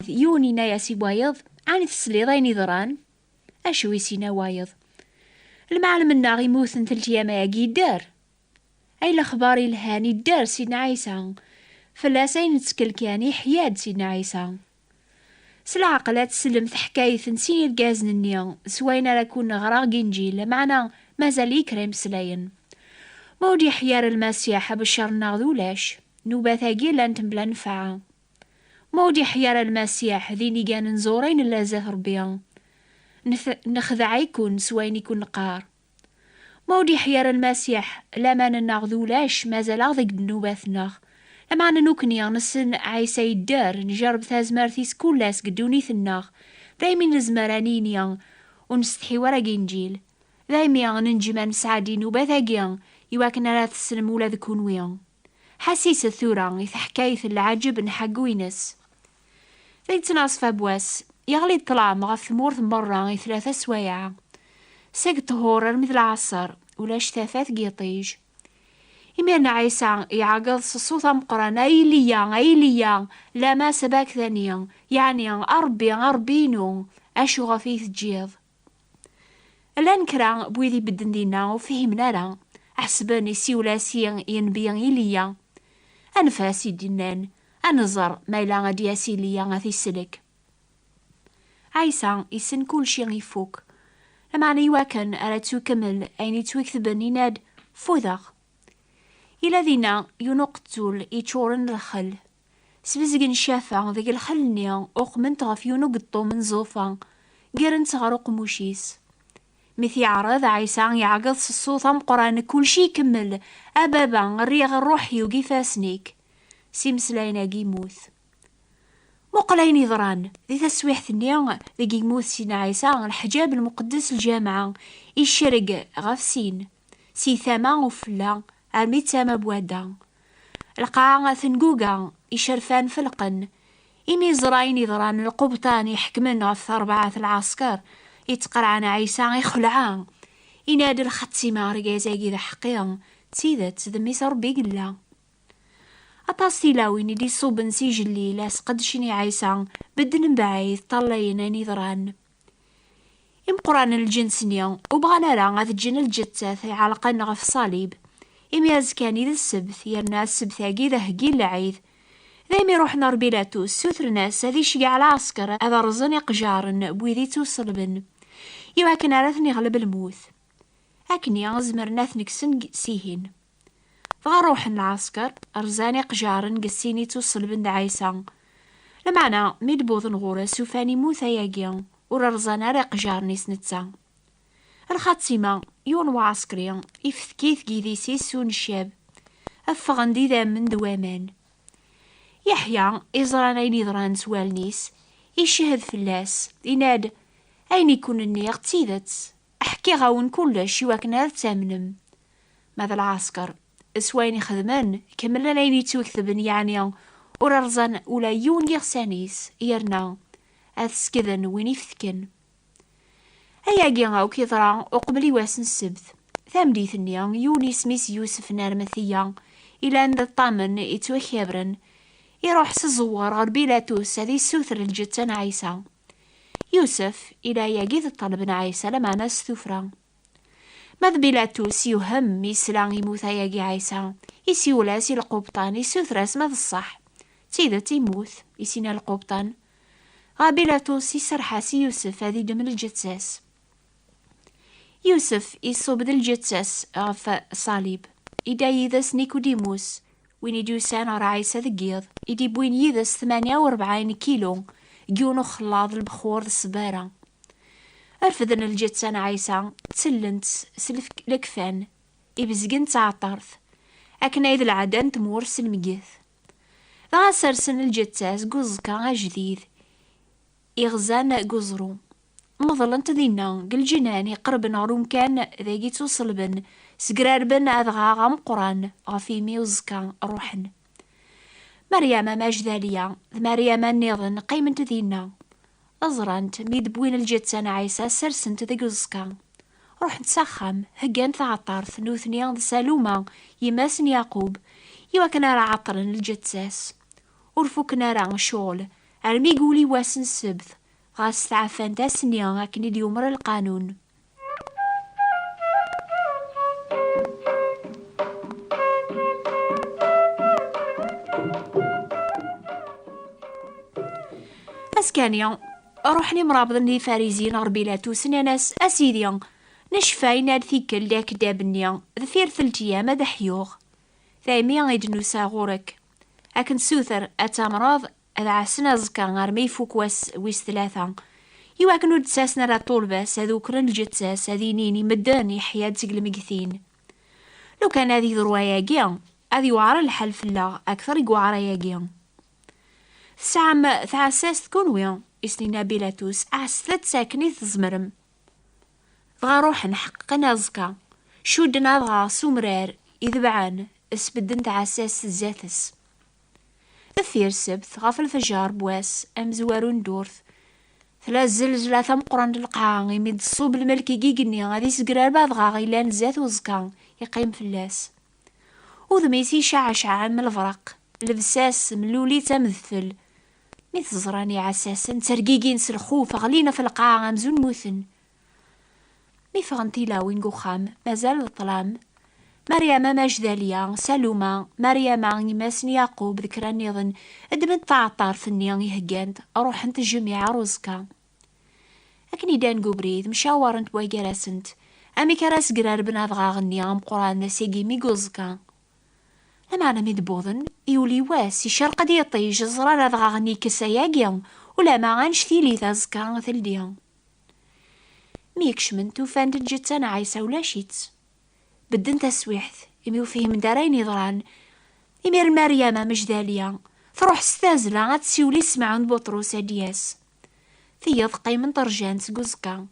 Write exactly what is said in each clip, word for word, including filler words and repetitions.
Yiwen yenna-yas i wayeḍ: "Ɛni tesliḍ ayen yeḍran?" "Acu i s-yenna wayeḍ?" "Lmeɛlem-nneɣ imuten telt yam ayagi yedder." "Ay lexbar ilhan, idder Sidna Ɛisa. Fell-as ay nettkel kan, iḥya-d Sidna Ɛisa." S leɛqel ad teslem teḥkayt n sin irgazen-nni, s wayen ara kun-ɣreɣ deg Inǧil, meɛna mazal-iyi kra imeslayen. Ma ur d-iḥya ara Lmasiḥ, abeccer-nneɣ d ulac. Nnubat-agi llant mebla nnfeɛ. Ma ur d-iḥya ara Lmasiḥ, d inigan n ẓẓur ay nella zdat Ṛebbi. Nef-, nexdeɛ-iken s wayen i kun-neqqar. Ma ur d-iḥya ara Lmasiḥ, laman-nneɣ d ulac, mazal-aɣ deg ddnubat-nneɣ. Lameɛna nekkni nessen Ɛisa yedder, njerreb tazmert-is kul ass deg ddunit-nneɣ. Daymi nezmer ad nini ur nsetḥi wara deg Inǧil. Daymi nenǧem ad nesɛeddi nnubat-agi, iwakken ara tessnem ula d kunwi. Ḥassiset tura i teḥkayt n lɛaǧeb n ḥaggu-ines. Deg ttnaṣfa n wass, yeɣli-d ṭṭlam ɣef tmurt n berra i tlata swayeɛ. Seg ṭṭhur armi d lɛaṣer, ulac tafat deg yiṭij. Imiren Ɛisa iɛeggeḍ s ṣṣut ameqqran: "Ay Iliya, ay Iliya, lama sabaktani?" Yeɛni: "A Ṛebbi, a Ṛebbi-inu, acu ɣef i yi-teǧǧiḍ?" Llan kra n wid ibedden dinna ur fhimen ara. Ḥesben isiwel-as i yenbi Iliya. Anef-as, i d-nnan, ad nẓer ma yella ad d-yas Iliya ad t-isellek. Ɛisa issen kulci ifuk. Lameɛna iwakken ara tkemmel ayen yettwaketben, yenna-d: "Fudeɣ." Yella dinna yiwen uqettul yeččuren d lxel. Sbezgen ccafa deg lxel-nni, uqmen-t ɣef yiwen ugeṭṭum n ẓẓufa, ggaren-t ɣer uqemmuc-is. Mi t-yeɛreḍ, Ɛisa iɛeggeḍ s ṣṣut ameqqran: "Kulci ikemmel! A Baba, rriɣ ṛṛuḥ-iw deg ifassen-ik." S imeslayen-agi yemmut. Muqel ayen yeḍran. Di taswiḥt-nni deg yemmut Sidna Ɛisa, leḥǧab lmuqeddes, lǧameɛ, icerreg ɣef sin, si tama ufella armi d tama n wadda. Lqaɛa tenguga, icerfan felqen. Imi yeẓra ayen yeḍran, lqubṭan iḥekmen ɣef terbaɛt n lɛesker yettqerɛen Ɛisa ixelɛa. Yenna-d: "Lxatima, argaz-agi d aḥeqqi, d tidet d Mmi-s n Ṛebbi i yella." Aṭas tilawin i d-iṣubben s ijellil, asqedcen i Ɛisa, bedden mebɛid, ṭṭalayen ayen yeḍran. Imeqqranen n lǧens-nni ur bɣan ara ad ǧǧen lǧettat iɛelqen ɣef ṣṣalib, imi azekka-nni d ssebt, yerna ssebt-agi d aheggi n lɛid. Daymi ruḥen ɣer Bilatus, ssutren-as ad iceggeɛ lɛesker ad rẓen iqejjaren n wid ittuṣelben, iwakken ara ten-iɣleb lmut. Akkenni zemren ad ten-kksen deg sihin. Dɣa ruḥen lɛesker, rzan iqejjaren deg sin ittuṣelben d Ɛisa. Lameɛna, mi d-wwḍen ɣur-s, ufan immut ayagi, ur rẓan ara iqejjaren-is netta. Lxatima, yiwen uɛesker iftek-it deg yidis-is s uneccab. Ffɣen-d idammen d waman. Yeḥya, iẓran ayen yeḍran s wallen-is, icehhed fell-as, yenna-d: "Ayen i kun-nniɣ d tidet. Ḥkiɣ-awen kullec iwakken ad tamnem." Ma d lɛesker, s wayen ixedmen, kemmlen ayen yettwaketben, yeɛni ur rẓan ula yiwen n yiɣsan-is, yerna ad skeden win ifetken. Ayagi akk yeḍra uqbel i wass n ssebt. Tameddit-nni, yiwen isem-is Yusef n Armatiya, ilan d ṭṭamen yettwakabren, iruḥ s ẓẓwer ɣer Bilatus ad issuter lǧetta n Ɛisa. Yusef ila yagi d ṭṭaleb n Ɛisa, lameɛna s tuffra. Ma d Bilatus yewhem mi yesla immut ayagi Ɛisa, isiwel-as i lqubṭan, isuter-as ma d ṣṣeḥ. D tidet immut, i s-yenna lqubṭan. Dɣa Bilatus iserreḥ-as i Yusef ad iddem lǧetta-s. Yusef iṣubb-d lǧetta-s ɣef ṣṣalib. Idda yid-s Nikudimus, win i d-yusan ɣer Ɛisa deg yiḍ, i d-iwwin yid-s tmanya u rebɛin kilu n yiwen uxellaḍ n lebxur d ṣṣbara. Refden lǧetta n Ɛisa, ttellen-tt s lef-, lekfan, ibezgen d tɛeṭṭert, akken ay d lɛada n tmurt s lmeyyet. Dɣa sersen lǧetta-s deg uẓekka ajdid, iɣzan deg uẓru. Meḍlen-t dinna, deg lǧennan iqerben ɣer umkan dagi ttuṣelben, sgrarben adɣaɣ ameqqran ɣef imi uẓekka ruḥen. Meryama Majdaliya d Meryama nniḍen qqiment dinna. Ẓrant mi d-wwin lǧetta n Ɛisa, ssersent deg uẓekka. Ruḥent s axxam, heggant taɛeṭṭart, nutni d Saluma, yemma-s n Yaqub, iwakken ara ɛeṭṭren lǧetta-s. Ur fukken ara ccɣel, Armi yuli wass n ssebt, ɣas tɛafant ass-nni akken i d-yumer lqanun. Azekka-nni, ruḥen imrabḍen n Ifarizin ɣer Bilatus, nnan-as: "A Sidi, necfa yenna-d tikkelt i akeddab-nni, deffir telt yyam ad aḥyuɣ. Taymi i d-nusa ɣur-k. Ad k-nessuter ad tamreḍ ad ɛassen aẓekka armi ifuk wass wis tlata, iwakken ur d-ttasen ara ṭṭulba-s ad ukren lǧetta-s, ad inin i medden yeḥya-d seg lmegtin. Lukan ad yeḍru ayagi, ad yewɛer lḥal fell-aɣ akteṛ i yewɛer ayagi." "Tesɛam taɛessast kunwi?" i s-yenna Bilatus. "Ɛasset-tt akken i tzemrem." Dɣa ruḥen ḥeqqen aẓekka, cudden adɣaɣ s umrar, idebɛen, sbedden tɛessast zdat-s. Deffir ssebt, ɣef lefjer n wass amezwaru n ddurt, tella zzelzla tameqqrant n lqaɛa, imi d-tṣub lmelk i yigenni ad isegrer adɣaɣ yellan zdat uẓekka iqqim fell-as. Udem-is iceɛceɛ am lebraq, llebsa-s mlul-itt am udfel. Mi t-ẓran iɛessasen, ttergigin s lxuf, ɣlin ɣef lqaɛa amzun mmuten. Mi ffɣen tilawin deg uxxam, mazal d ṭṭlam, Maryama Majdaliya, Saluma, Maryama yemma-s n Yaqub d kra nniḍen ddment taɛeṭṭart-nni i heggant, ruḥent jmiɛ ar uẓekka. Akken i ddan deg ubrid, mcawarent wway gar-asent amek ara sgrarben adɣaɣ-nni ameqqran seg imi deg uẓekka. Lameɛna mi d-wwḍen, yuli wass, icerreq-d yiṭij, ẓran adɣaɣ-nni yekkes ayagi, ulamma annect-ilit azekka teldi. Mi kecment, ufan-d lǧetta n Ɛisa ulac-itt. Bedden taswiḥt, imi ur fhimen ara ayen yeḍran. Imiren Maryama Majdaliya truḥ s tazzla ad tessiwel i Semɛun Buṭrus ad d-yas. Tiyaḍ qqimen rjant seg uẓekka.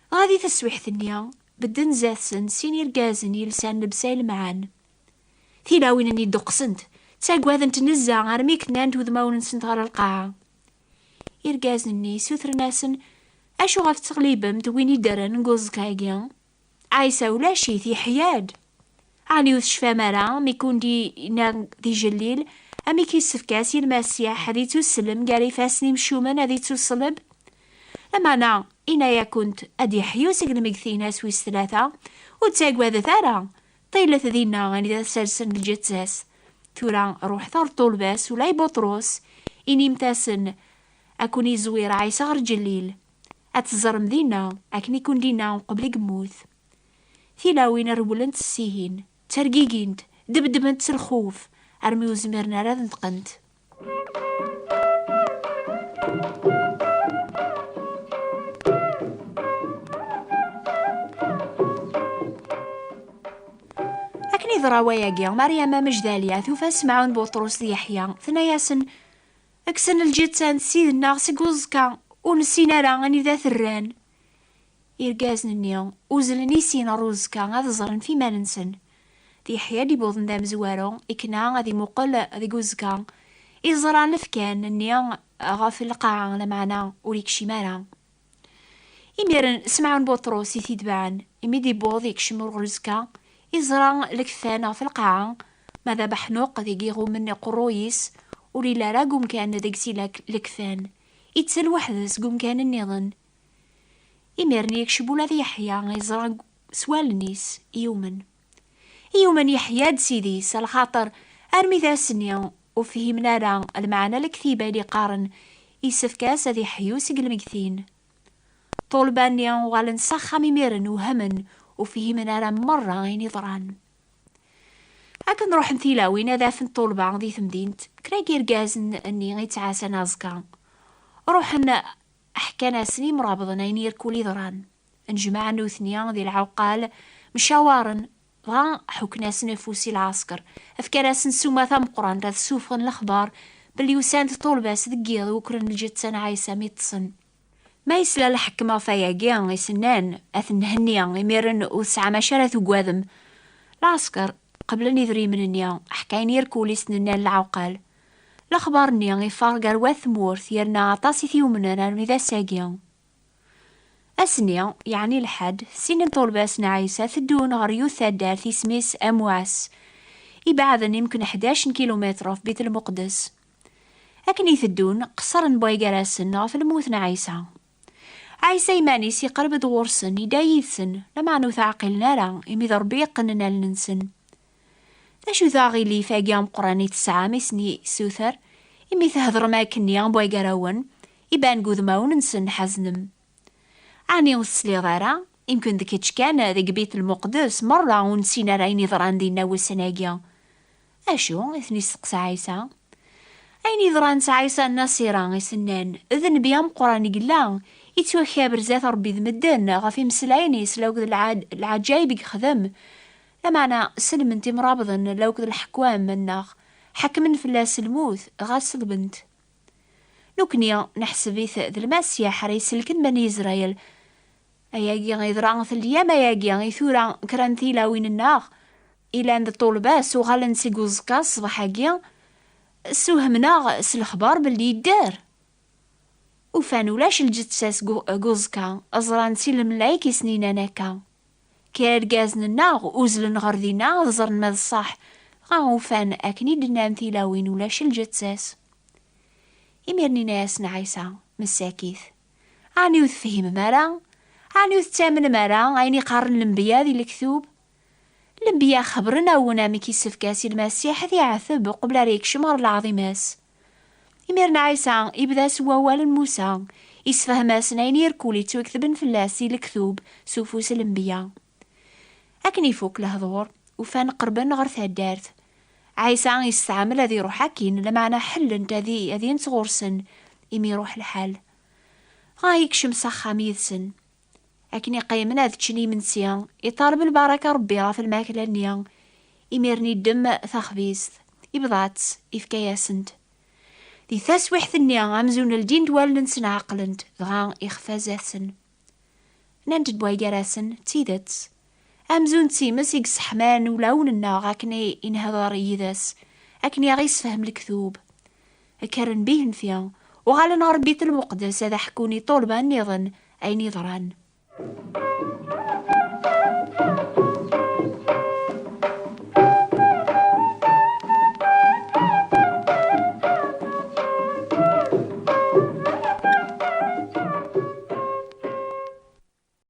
Dɣa di teswiḥt-nni, bedden zdat-sen sin irgazen yelsan llebsa ilemɛen. Tilawin-nni ddeqsent, ttaggadent nezzeh armi knant udmawen-nsent ɣer lqaɛa. Irgazen-nni ssutren-asen: "Acuɣef tettɣellibemt win iddren deg uẓekka-agi? Ɛisa ulac-it, yeḥya-d. Ɛni ur tecfam ara mi kun-d-yenna d ijellil amek yessefk-as i Lmasiḥ ad ittuslem gar ifassen imcumen, ad ittuṣleb? Lameɛna, yenna-yakent ad d-yeḥyu seg lmegtin ass wis tlata. Ur ttaggadet ara. Ṭilet dinna anida sersen lǧetta-s. Tura ruḥet ɣer ṭṭulba-s, ula i Buṭrus, inimt-asen ad ken-iẓwir Ɛisa ɣer lǧellil. Ad teẓrem dinna akken i kun-d-inna uqbel i yemmut." Tilawin rewlent s ssihin, ttergigint, debdbent s lxuf, armi ur zmiren ara ad neṭqent. Akken iḍra wayagi, Maryama Majdaliya tufa Semɛun Buṭrus d Yeḥya, tenna-yasen: "Kksen lǧetta n Ssid-nneɣ seg uẓekka, ur nessin ara anida t-rran." Irgazen-nni uzzlen i sin ɣer uẓekka ad ẓren f iman-nsen. D Yeḥya i d-iwwḍen d amezwaru, ikna ad imuqel deg uẓekka, iẓra lefkan-nni ɣef lqaɛa, lameɛna ur ikcim ara. Imiren, Semɛun Buṭrus i t-itebɛen, imi d-iwweḍ ikcem ɣer uẓekka, iẓra lekfan ɣef lqaɛa, ma d abeḥnuq deg iɣummen iqerruy-is, ur yelli ara deg umkan deg-s illa lekfan. Ittel weḥd-s deg umkan nniḍen. Imiren yekcem ula d Yeḥya, iẓra s wallen-is, yumen. Yumen Yeḥya-d s Sidi-s, lxaṭer armi d ass-nni ur fhimen ara lmeɛna n lektiba i d-iqqaren: "Yessefk-as ad iḥyu seg lmegtin." Ṭṭulba-nni uɣalen s axxam imiren, wehmen, ur fhimen ara merra ayen iḍran. Akken ruḥen tilawin ad afent ṭṭulba di temdint, kra n yirgazen-nni i ttɛassan aẓekka ruḥen ḥkan-asen imrabḍen ayen irkul iḍran. Nnejmaɛen nutni di lɛuqal, mcawaren, dɣa ḥukken-asen afus i lɛesker, fkan-asen ssuma tameqqrant ad ssufɣen lexbar belli usan-d ṭṭulba-s deg yiḍ ukren lǧetta n Ɛisa mi ṭṭsen. Ma yesla lḥekem ɣef ayagi, i s-nnan: "At Nhenni, imiren ur tesɛam acu ara tugadem." Lɛesker qeblen idrimen-nni, ḥkan irkul i s-nnan lɛuqal. Lexbar-nni iffeɣ gar wat tmurt, yerna aṭas i t-yumnen armi d ass-agi. Ass-nni, yeɛni lḥedd, sin n ṭṭulba-s n Ɛisa teddun ɣer yiwet taddart isem-is Amuɛas, ibeɛden imken ḥdac n kilumitr ɣef Bit Lmuqdes. Akken i teddun, qeṣṣren Bway Gar-asen ɣef lmut n Ɛisa. Ɛisa iman-is iqerreb-d ɣur-sen, idda yid-sen, lameɛna ur t-ɛqilen ara, imi d Ṛebbi yeqqnen allen-nsen. D acu-t aɣilif-agi ameqqran i tesɛam i sen-issuter, imi thedrem akkenni, Bway Gar-awen, iban deg udmawen-nsen ḥeznem. Ɛni ur tesliḍ ara? Imken d kečč kan deg Bit Lmuqdes merra ur nessin ara ayen yeḍran dinna wussan-agi. Acu? I ten-isteqsa Ɛisa. Ayen yeḍran s Ɛisa n Nasira i s-nnan, d nnbi ameqqran i yella, yettwakaber zdat Ṛebbi d medden ɣef imeslayen-is lakked lɛad-, lɛaǧayeb i yexdem. Lameɛna sellmen-t imrabḍen lakked leḥkwam-nneɣ, ḥekmen fell-as lmut, ɣas ṣelben-t. Nekkni neḥseb-it d Lmasiḥ ara iselken Bani Israel. Ayagi yeḍra-t lyam ayagi i tura kra n tilawin-nneɣ ilan d ṭṭulba-s uɣalen seg uẓekka ṣṣbeḥ-agi, ssewhmen-aɣ s lexbar belli yedder. Ufan ulac lǧetta-s deg u-, deg uẓekka, ẓran si lemlayek i sen-inan akka. Kra irgazen-nneɣ uzzlen ɣer dinna ad ẓren ma d ṣṣeḥ, dɣa ufan akken i d-nnant tilawin ulac lǧetta-s. Imiren inna-yasen Ɛisa, messakit, ɛni ur tefhimem ara? Ɛni ur tettamnem ara ayen i qqaren lenbiya di lektub? Lenbiya xebren-awen amek issefk-as i Lmasiḥ ad iɛeteb uqbel ara yekcem ɣer lɛaḍima-s. Imiren Ɛisa ibda s wawal n Musa, isefhem-asen ayen irkul ittwaketben fell-as di lektub s ufus n lenbiya. Akken ifuk lehdur, ufan qerben ɣer taddart. Ɛisa yesteɛmel ad iruḥ akkin, lameɛna ḥellent ad i-, ad int ɣur-sen, imi iruḥ lḥal. Dɣa yekcem s axxam yid-sen. Akken i qqimen ad ččen imensi, iṭaleb lbaraka Ṛebbi ɣef lmakla-nni. Imiren iddem taxbizt, ibḍa-tt, ifka-yasen-t. Di taswiḥt-nni, amzun ldint wallen-nsen, ɛeqlent, dɣa ixef zdat-sen. Nnant-d Bway Gar-asen, d tidet. Amzun d times i yesseḥman ulawen-nneɣ akken i, i nhedder yid-s, akken i aɣ-yessefhem lektub. Kkren bihenfi, uɣalen ɣer Bit Lmuqdes ad ḥkun i ṭṭulba nniḍen ayen yeḍran.